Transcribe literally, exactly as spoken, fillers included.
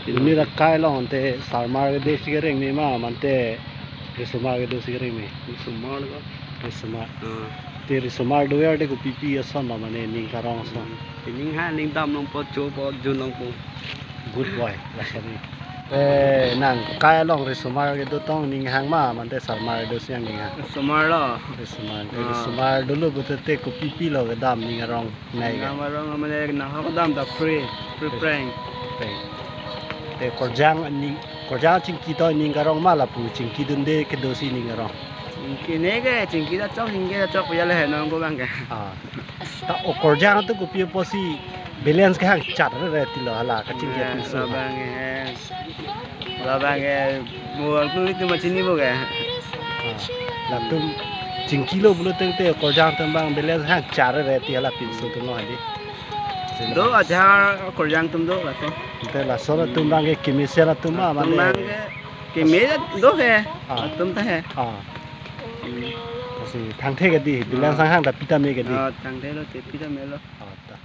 Pini ra kai along ante sarmar kedo si kereng me ma, mante risomar kedo si kereng me? Risomar ko. Risomar. Ah. Te risomar do ya de kopipi ason lo mane ning karong ason. Hmm. Ning ha ning dam longpo, chopo, jun longpo. Good boy, lason ni. Eh, nang kai along risomar kedo tong ning hang ma, mante sarmar kedo si ning hang? Risomar lo. Risomar. Ah. Risomar dolo pulote kopipi lo kedam ning arong? Nai ke. Ning arong mane nahok dam ta free, free prank. Prank. Te korjang ning, korjang chingki to ning karong ma lapu chingki dunde kedo si ning arong? Chingki ne ke, chingki ta chok, chingki ta chok ya le he nong ko bang ke. Ah. Ta o korjang atum kopi apotsi balance kehang char re ti lo hala kachingki. Eh, pinso. Labang ke. Labang ke, mo ang tu itu ma chini bo ke. Ah, latum chingki lo pulo tangte korjang atum abang balance hang char re ti hala pinso atum lo hadi. Do ajar korjang atum do laso. Te lason atum abang ke kemesen atum ma, atum mane abang ke keme do ke. Ah. Atum ta he. Ah. Hmm. Lasi thangthe ke di, balance hang hang ta pi tame ke di. Ah, thangthe lo te pi tame lo. Ah, ta.